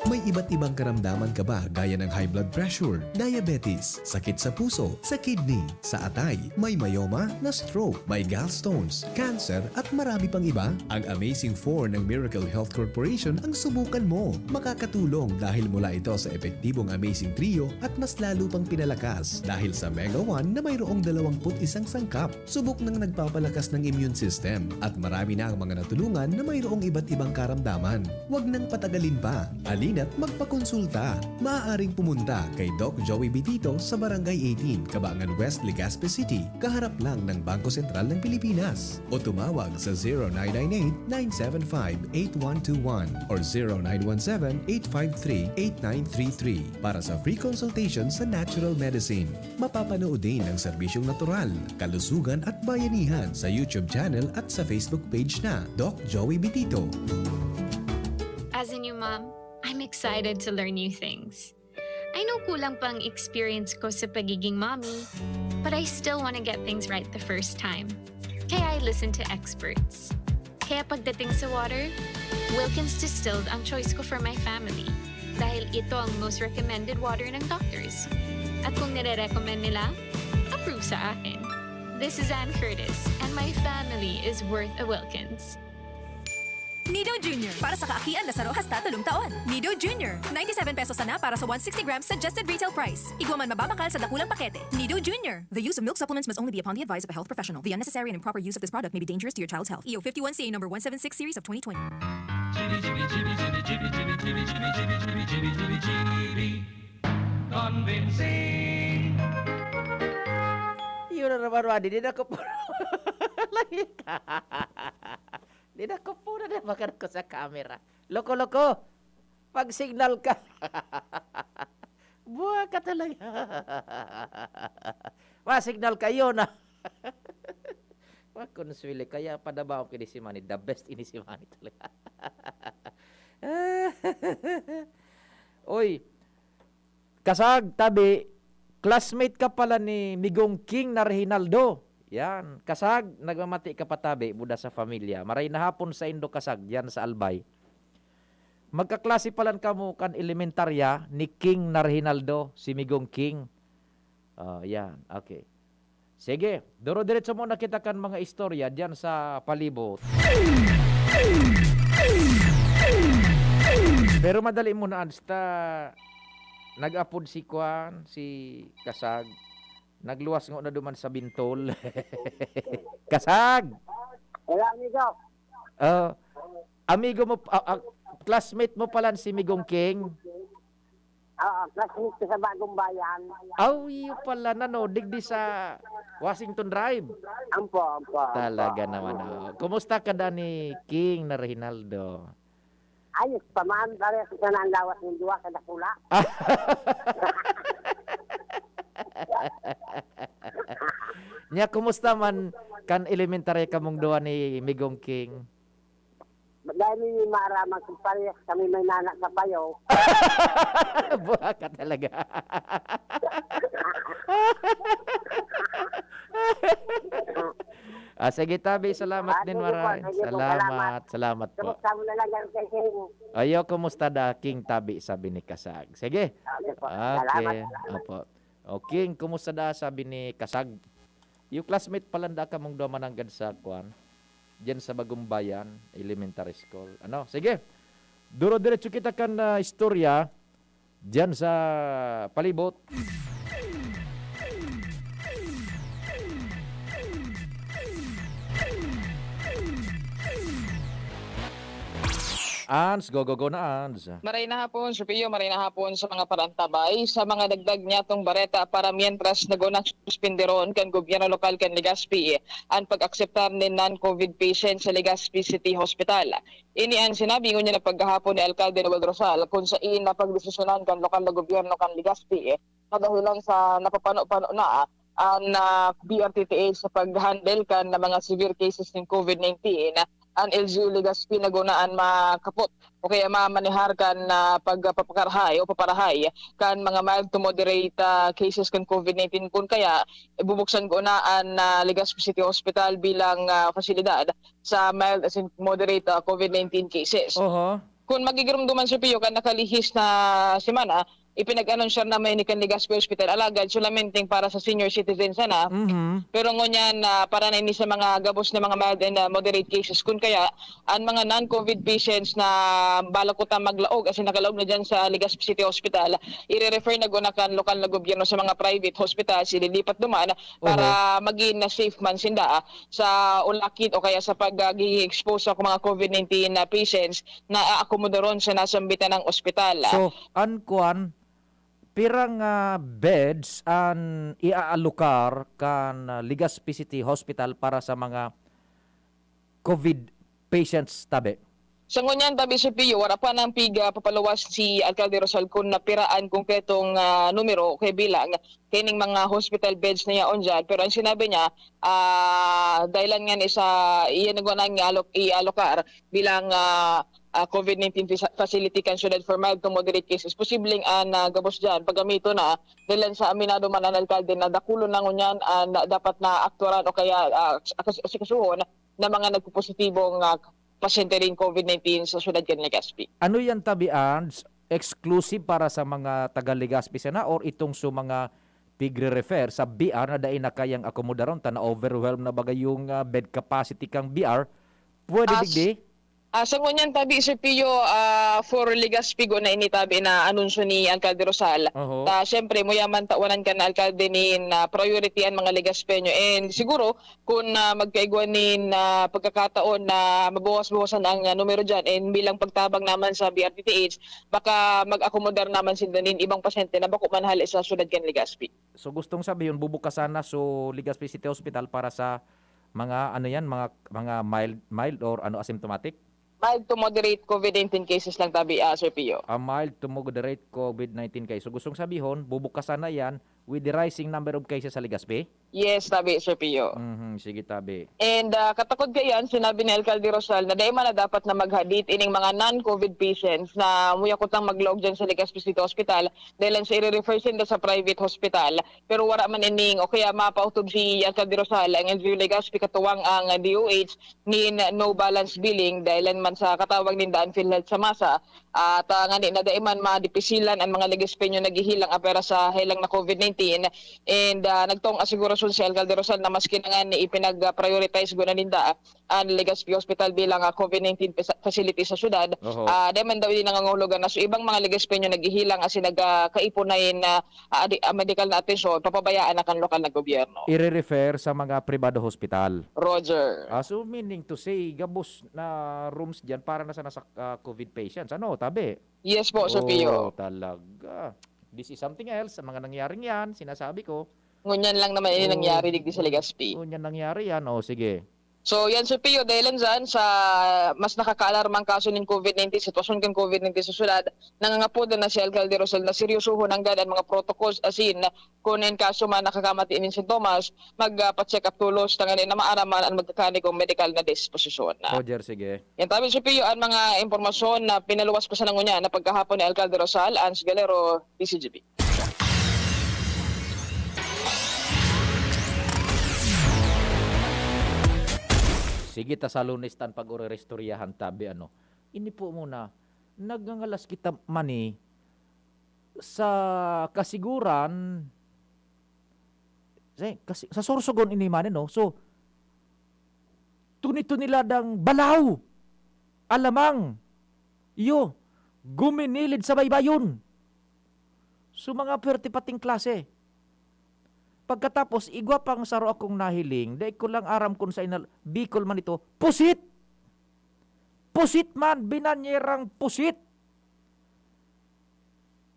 May iba't ibang karamdaman ka ba, gaya ng high blood pressure, diabetes, sakit sa puso, sa kidney, sa atay, may myoma, na-stroke, may gallstones, cancer, at marami pang iba? Ang Amazing Four ng Miracle Health Corporation ang subukan mo. Makakatulong dahil mula ito sa epektibong Amazing Trio at mas lalo pang pinalakas dahil sa Mega One na mayroong dalawampu't isang sangkap. Subok nang nagpapalakas ng immune system at marami na ang mga natulungan na mayroong iba't ibang karamdaman. Huwag nang patagalin pa. Halina't magpakonsulta. Maaaring pumunta kay Doc Joey Bitito sa Barangay eighteen, Cabangan West, Legazpi City, kaharap lang ng Bangko Sentral ng Pilipinas. O tumawag sa zero nine nine eight, nine seven five, eight one two one or zero nine one seven, eight five three, eight nine three three para sa free consultation sa natural medicine. Mapapanood din ang serbisyong natural, kalusugan at bayanihan sa YouTube channel at sa Facebook page na Doc Joey Bitito. As a new mom, I'm excited to learn new things. I know kulang pa ang experience ko sa pagiging mommy, but I still want to get things right the first time. Kaya I listen to experts. Kaya pagdating sa water, Wilkins Distilled ang choice ko for my family dahil ito ang most recommended water ng doctors. At kung nire-recommend nila, approve sa akin. This is Anne Curtis, and my family is worth a Wilkins. Nido Junior, para sa kaakian na saro hasta tolong taon. Nido Junior, ninety-seven pesos sana para sa one sixty grams suggested retail price. Igwa man mababakal sa dakulang pakete. Nido Junior. The use of milk supplements must only be upon the advice of a health professional. The unnecessary and improper use of this product may be dangerous to your child's health. E O fifty-one C A number one seven six series of twenty twenty. Convincing. Yun na naman, Wadi. Di na ko puro langit. Di na ko puro na bagan ko sa camera. Loko-loko, pag-signal ka. Buwa ka talaga. Ma-signal kayo na. Makonsuelo, kaya padabaon ko ini si Manny. The best ini si Manny talaga. Oy, Kasag, tabi, classmate ka pala ni Migong King na Reginaldo. Yan. Kasag, nagmamati ka pa tabi, buda sa pamilya. Maray na hapon saindo, Kasag, diyan sa Albay. Magkaklase palan kamo kan elementarya ni King na Reginaldo, si Migong King. Oh, yan. Okay. Sige, duro-diretso muna kita kan mga istorya diyan sa palibot. Pero madali muna, Ads, ta nag-apod si Kwan, si Kasag. Nagluwas ngona duman sa Bintol. Kasag! Hello, amigo. Ah, amigo mo, ah, ah, classmate mo palan si Migong King? Oo, classmate ko sa Bagong Bayan. Aw, iyo pala na, no? Digdi sa Washington Drive. Ampo, ampo, ampo. Talaga naman, oh. Kumusta ka, da, ni King na Reginaldo? Ayos pa man, parehas sana ang lawas ng duwa sa dakula. Nya, kumusta man kan elementarya kamong duwa ni Migong King? Dahil may maraman kung parehas kami may nana sa payo. Buha ka talaga. Ah, sige, tabi, salamat Ah, din, sige po, maray. Sige po, salamat. Salamat, salamat po. Kamusta mo na lang yan kay King? Ayo, kumusta da, King Tabi, sabi ni Kasag. Sige. Okay po. Okay. Salamat, salamat. Opo. O, King, kumusta da, sabi ni Kasag. Yung classmate pala nda kamong duwa mananggad sa, kwan, diyan sa Bagong Bayan Elementary School. Ano? Sige. Duro-diretso kita kan, ah, istorya diyan sa palibot. Ans, go, go, go na, Ans. Maray na hapon, Sir Pio, maray na hapon sa mga parantabay. Sa mga dagdag niyatong bareta, para mientras nag-unang suspinderon kan gobyerno lokal kan Legazpi an pag-akseptar nin non-COVID patient sa Legazpi City Hospital. Ini an sinabi ngunyan na paggahapon ni Alkalde Noel Rosal, kun sain napagdesisyonan kan lokal na gobyerno kan Legazpi, kadahilan sa napapano-pano na an, ah, B R T T H sa pag-handle kan mga severe cases nin COVID nineteen an L G U Legazpi na gunaan makapot o kaya mamanehar kan, ah, pagpapakarahay o paparahay kan mga mild to moderate, ah, cases kan COVID nineteen, kun kaya bubuksan gunaan na Legazpi City Hospital bilang, ah, pasilidad sa mild asin moderate, ah, COVID nineteen cases. Oho. Kun magigiromdoman, Sir Pio, kan nakalihis na semana, ipinag-anunsiyar na may ini kan Legazpi Hospital, alagad solamente para sa senior citizen sana. Mhm. Pero ngunyan, ah, para na ini sa mga gabos na mga mild and, ah, moderate cases. Kun kaya, an mga non-COVID patients na balak kuta maglaog, asin nakalaog na diyan sa Legazpi City Hospital, ire-refer na guna kan lokal na gobyerno sa mga private hospitals, ililipat duman para Oho. magin na safe man sinda, ah, sa ulakit o kaya sa pag, ah, gi-expose sa mga COVID nineteen na patients na aakomodaron sa nasambitan ng ospital. So, an kuan, pirang, ah, beds an iaalokar kan, ah, Legazpi City Hospital para sa mga COVID patients tabi? Sa ngunyan tabi, Sir Pio, wara pa nang pig, ah, papaluwas si Alcalde Rosal kun napira an konkretong, ah, numero o kaya bilang kaining mga hospital beds na yaon diyan. Pero ang sinabi niya, ah, dahilan nga ni sa iya nagwa nang ialok-, ialokar bilang, ah, ah, COVID nineteen fisa-, facility kan syudad for mild to moderate cases. Posibleng an, ah, gabos diyan paggamiton na dahilan sa aminado man an alkalde na dakulon na ngunyan an dapat na aktuaran o kaya, ah, akas-, asikasuhon na mga nagpopositibong, ah, pasyente nin COVID nineteen sa syudad kan Legazpi. Ano yan, tabi, Ands? Exclusive para sa mga taga Legazpi sana or itong sa mga pigre-refer sa B R na dai na kayang akomodaron ta na-overwhelm na baga yung, ah, bed capacity kang B R? Pwede As digdi? Ah, sa ngunyan tabi, Sir Pio, ah, for Legazpi, guna ini tabi na anunsyo ni Alcalde Rosal. Oho. Ta, siyempre, muya man tawanan kan alkalde nin, ah, priority an mga Legazpeño. And siguro, kun, ah, magkaigwa nin, ah, pagkakataon na mabawas-bawasan ang, ah, numero diyan, and bilang pagtabang naman sa B R T T H, baka mag-akomodar naman sinda nin ibang pasyente na bako man hale sa syudad kan Legazpi. So, gustong sabihon, bubukasan na so Legazpi City Hospital para sa mga, ano yan, mga, mga mild, mild or ano, asymptomatic? Mild to moderate COVID nineteen cases lang tabi, ah, Sir Pio. A mild to moderate COVID nineteen case. So, gustong sabihon, bubukasan na yan with the rising number of cases sa Legazpi? Yes, tabi, Sir Pio. Mhm, sige, tabi. And, ah, katakod kaiyan, sinabi ni Alcalde Rosal na dai man na dapat na maghadit ining mga non-COVID patients na muya kutang maglaog dyan sa Legazpi City Hospital dahil sa ire-refer sinda sa private hospital. Pero wara man ining o kaya mapautob si Alcalde Rosal ang L G U Legazpi katuwang ang D O H nin no balance billing dahilan man sa katawag ninda an PhilHealth sa masa. At, ah, ngani na dai man madipisilan an mga Legazpeño naghihilang apera sa helang na COVID nineteen. And, ah, nagtong asigurasyon si Alcalde Rosal na maski na ngani ipinag-prioritize guna ninda an Legazpi Hospital bilang, ah, COVID nineteen pesa-, facility sa syudad, Oho. ah, dai man daw ini nangangahulugan na so ibang mga Legazpeño naghihilang asin nagkakaipon na in, ah, ah, adi-, ah, medikal na atensyon, papabayaan na kan lokal na gobyerno. Ire-refer sa mga pribado hospital. Roger. Ah, so meaning to say, gabos na rooms diyan para na sana sa, ah, COVID patients. Ano, tabi? Yes po, Sir Pio. Oh, talaga. This is something else. Ang mga nangyaring yan, sinasabi ko. Ngunyan lang naman ini Oh, nangyari digdi sa Legazpi. Ngunyan nangyari yan. Oh, sige. So, yan, Sir Pio, dahil lang dyan sa mas nakakaalarmang kaso nin COVID nineteen, sitwasyon kan COVID nineteen sa syudad, nangangapod na si Alcalde Rosal na seryosohon nanggad an mga protocols asin kun in kaso man nakakamati nin sintomas, magpa-check up tolos tanganing na maaram man an magkakanigong medikal na disposisyon. Roger, sige. Yan tabi, Sir Pio, an mga impormasyon na pinaluwas pa sa nangunyan na pagkahapon ni Alcalde Rosal, Ans Galero, D C G B. Sige ta sa Lunes tan pag-orerestoryahan tabi, ano. Ini po muna, nagngangalas kita mani sa kasiguran, sa, kasi, sa Sorsogon ini mani, no? So, tuni-tuni ladang balaw, alamang, iyo, guminilid sa baybayon. So, mga pwerte pating klase. Pagkatapos, igwa pang saro akong nahiling, dai ko lang aram kun sa inal-, Bicol man ito, pusit! Pusit man, binanyerang pusit!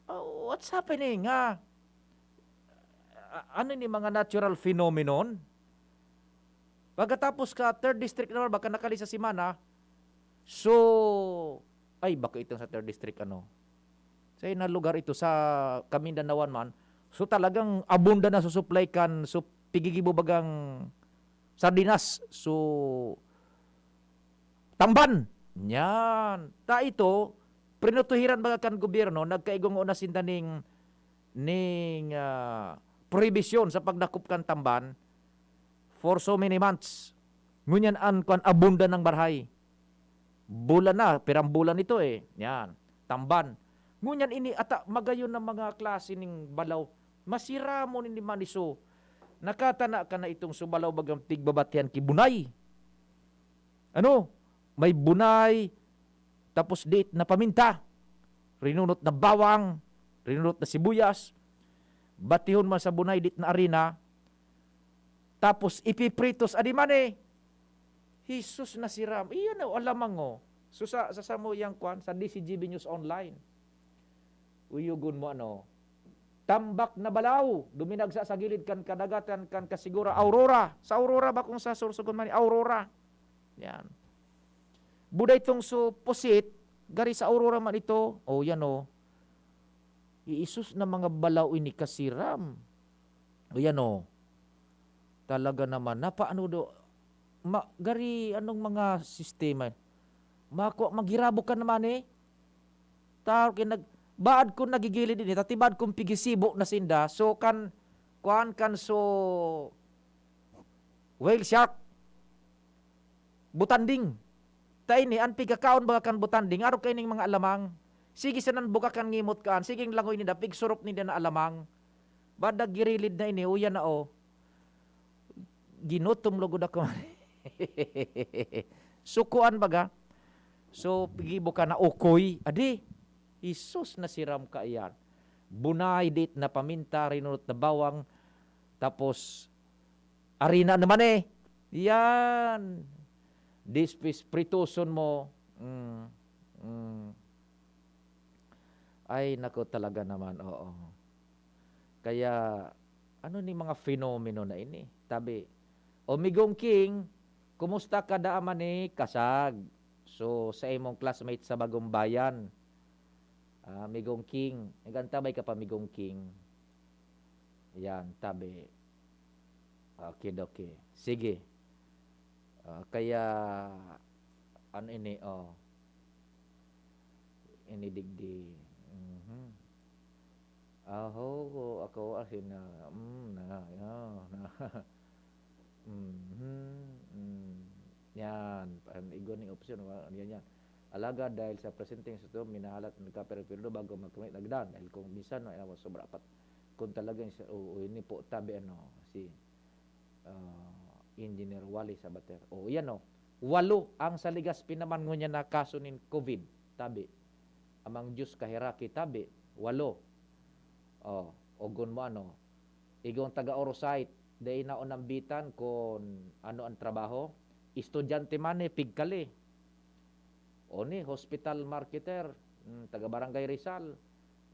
Oh, what's happening, ha? A-, ano ni mga natural phenomenon? Pagkatapos ka, third district naman, baka nakali sa semana, so, ay, baka itong sa third district, ano, sa na lugar ito, sa Kamindanao man, so talagang abunda na sa supply kan, so pigigibo bagang sardinas. So, tamban. Yan. Ta ito, prinutuhiran baga kan gobyerno, nagkaigwa ngona sinda ning, ning, ah, prohibisyon sa pagdakop kan tamban for so many months. Ngunyan an kwan, abunda ng barhay. Bulan na, pirang bulan ito eh. Yan, tamban. Ngunyan ini ata magayon na mga klase ning balaw. Masiramon ini maniso. Nakatana ka na itong subalaw bagang tigbabatian ki bunay. Ano? May bunay, tapos diit na paminta, rinunot na bawang, rinunot na sibuyas, batihon man sa bunay, diit na arina, tapos ipipritos, adi man eh. Jesus na si Ram. Iyon na, alamang oh. So sa, sa samuyang kwan, sa D C G B News Online. Uyugon mo ano, tambak na balaw, duminagsa sa gilid kan kadagatan kan Kasigura, Aurora. Sa Aurora ba kung sa Sorsogon man, Aurora. Yan. Buday tong so pusit, gari sa Aurora man ito. O yan o. Iisus na mga balaw ini kasiram. O yan o. Talaga naman. Napaano do, ma, gari anong mga sistema? Mako, maghirabok ka naman eh. Tao kin nag, baad kun nagigilid ini, tati baad kun pigisibo na sinda. So kan, kuan kan so, whale shark. Butanding. Ta ini, an pigkakaon baga kan butanding, arog kaining mga alamang. Sige, sanan buka kan ngimot kaan. Sige, langoy ninda, pigsurok ninda na alamang. Baad naggirilid na ini, uya na, oh. Ginutom lugod ako. So, kuan baga. So, gibo ka na ukoy. Adi, Jesus, nasiram ka iyan. Bunay, dit na paminta, rinunot na bawang. Tapos, arina naman eh. Yan. Dispis, prituson mo. Mm. Mm. Ay, nako talaga naman. Oo. Kaya, ano ni mga fenomeno na ini? Tabi, "O Migong King, kumusta ka daa man ni Kasag?" So, sa imong classmate sa Bagong Bayan, ah, Migong King. Nag-antabay ka pa, Migong King. Yan, tabi. Okay, okay. Sige. Ah, kaya, ano ini, oh. Ini digdi. Mhm. Aho, ako asin na, mm, na, na, na. Mhm, mm. Yan, an igwa ni opsyon, wa, yan, yan. Alagad dahil sa presenteng sitwasyon, minahalat na nagkapirang peryodo bago magkamit nagdan. Dahil kung minsan, no, sobra apat. Kung talagang sa, o, o, ini po, tabi, ano, si, ah, Engineer Wally Sabater. O, yan, oh. Walo ang sa Legazpi naman ngunyan na kaso nin COVID, tabi. Amang Diyos kaheraki, tabi. Walo. O, ogon mo ano. Igong taga Orosite, dai na unambitan kun ano ang trabaho. Estudyante man eh, pigkali. O ni, hospital marketer, mm, taga Barangay Rizal.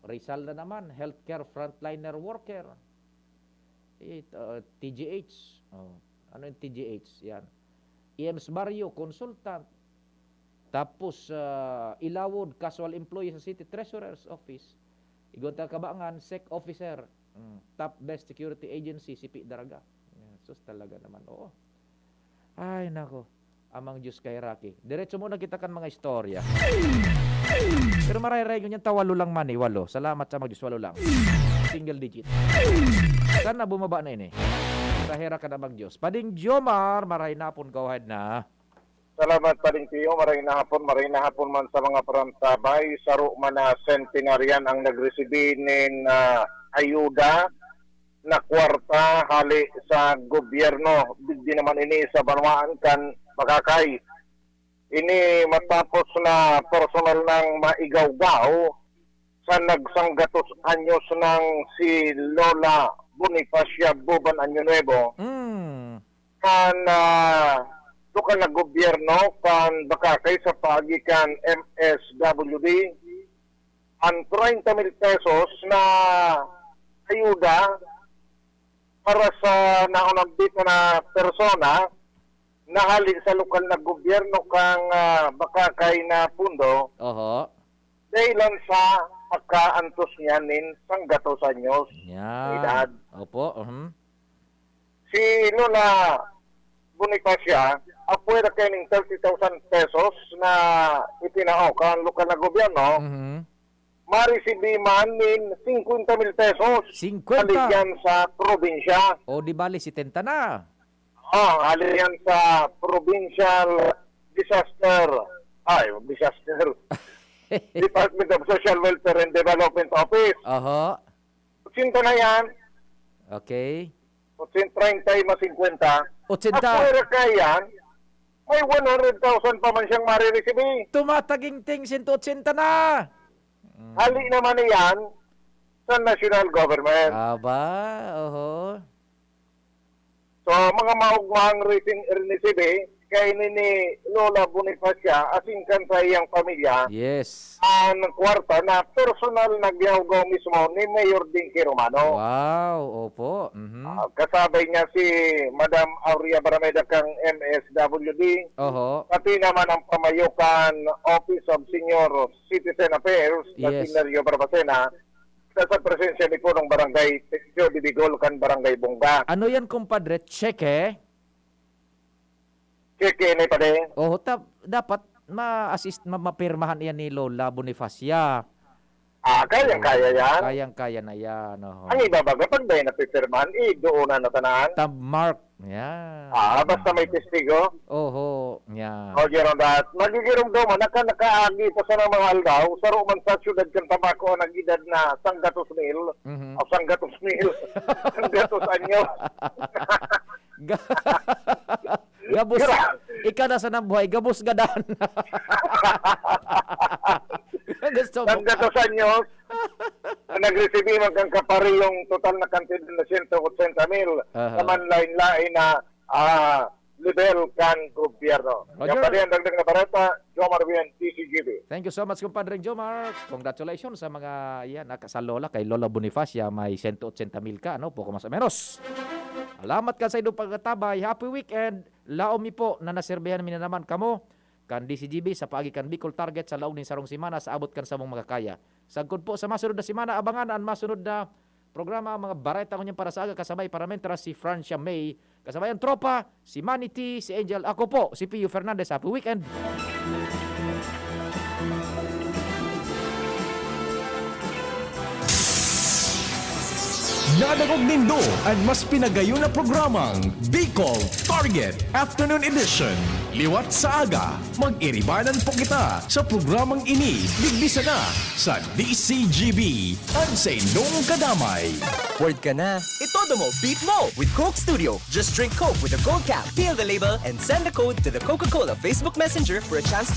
Rizal na naman, healthcare frontliner worker. Eh, uh, T G H. Oh, ano yung T G H? Yan. E M S Barrio, consultant. Tapos, ah, Ilawod, casual employee sa City Treasurer's Office. Igong taga Cabangan, sec officer. Mm, top best security agency, C P Daraga. Yan, sus, talaga naman. Oo. Ay, nako. Amang Diyos kay Rocky. Diretso muna kita kan mga istorya. Pero marayray ngunyan ta walo lang man eh, walo. Salamat sa Amang Diyos, walo lang. Single digit. Sana bumaba na ini. Sa hera ka na, Amang Diyos. Pading Jomar, maray na pon, go ahead na. Salamat, Pading Tiyo. Maray na hapon, maray na hapon man sa mga parantabay. Saro man na centenarian ang nagresibi nin, ah, ayuda na kwarta hali sa gobyerno. Digdi naman ini sa banwaan kan Bakakay. Ini matapos na personal nang maigawgaw sa nagsanggatos anyos nang si Lola Bonifacia Boban Año Nuevo. Mm. Kan, ah, lokal na gobyerno kan Bakakay sa paagi kan M S W D, ang treinta mil pesos na ayuda para sa naunambit na persona na hali sa lokal na gobyerno kan, ah, Bakakay na pundo, Oho. dahilan sa pagkaantos niya nin sanggatos anyos Yan. edad. Opo, mhm. Si Lola Bonifacia, apwera kaining thirty thousand pesos na itinao kan lokal na gobyerno, Mhm. maresibi man nin singkwenta mil pesos Singkwenta? hali yan sa probinsya. O, di bali, setenta na. Oh, hali yan sa Provincial Disaster, ay, Disaster, Department of Social Welfare and Development Office. Oho. Singkwenta na yan. Okay. Otsen-, treinta y mas singkwenta. Otsenta. Apwera kaya yan, may one hundred thousand pa man siyang mariresibi. Tumataginting sento otsenta na. Mm. Hali naman iyan sa national government. Aba, oho. So, mga maugmang rating rinisibi, kaini ni Lola Bonifacia, asin kan sa iyang pamilya, Yes. ang kwarta na personal na giyawgaw mismo ni Mayor Dinky Romano. Wow, opo. Mhm. Ah, kasabay niya si Madam Aurea Barameda kang M S W D, Oho. pati naman ang pamayo kan Office of Senior Citizen Affairs na Yes. si Nerio Barbacena, sa, sa presensya ni Punong Barangay Joe de Bigol kan Barangay Bongga. Ano yan, kumpadre? Tseke? Tseke ni pare. Oho, ta-, dapat ma-assist, ma-, mapirmahan iyan ni Lola Bonifacia. Ah, kayang-kaya yan. Kayang-kaya na yan, oho. Ang iba baga, pag dahil napipirmahan, eh, doon na natanan. Tab mark. Yan. Ah, basta may testigo. Oho, yan. O, Jerome, dat, magigirong daw man, naka-, nakaagi pa sa mga aldaw, saro man sa siyudad kan Tabaco ang nag-edad na sanggatos mil, Mhm. o sanggatos mil, sanggatos anyo. Ga-, gabos, Gra- ika na sa nabuhay, gabos gadan. Gusto mo? Sanggatos anyo, na nagresibi man kan kaparehong total na kantidad na sento otsenta mil Aha. sa manlain-lain na, ah, level kan gobyerno. Roger. Yan pa rin ang dagdag na bareta, Jomar Bien, D C G B. Thank you so much, Compadre Jomar. Congratulations sa mga, yan, naka-, sa Lola, kay Lola Bonifacia, may sento otsenta mil ka, ano, poko mas o menos. Salamat kan saindong pagkatabay. Happy weekend. Laom mi po na naserbihan mi na naman kamo kan D C G B sa paagi kan Bicol Target sa laog nin sarong semana sa abot kan samong makakaya. Sagkod po sa masunod na semana, abangan an masunod na programa, ang mga bareta ngunyan para sa aga, kasabay paramentra si Francia May, kasabay ang tropa, si Manny T, si Angel, ako po, si Pio Fernandez. Happy weekend! Nadangog nindo an mas pinagayon na programang Bicol Target Afternoon Edition. Liwat sa aga, mag-iribanan po kita sa programang ini, digdi sana sa D C G B, an saindong kadamay. Word ka na. Itodo mo, beat mo with Coke Studio. Just drink Coke with a gold cap, peel the label, and send the code to the Coca-Cola Facebook Messenger for a chance to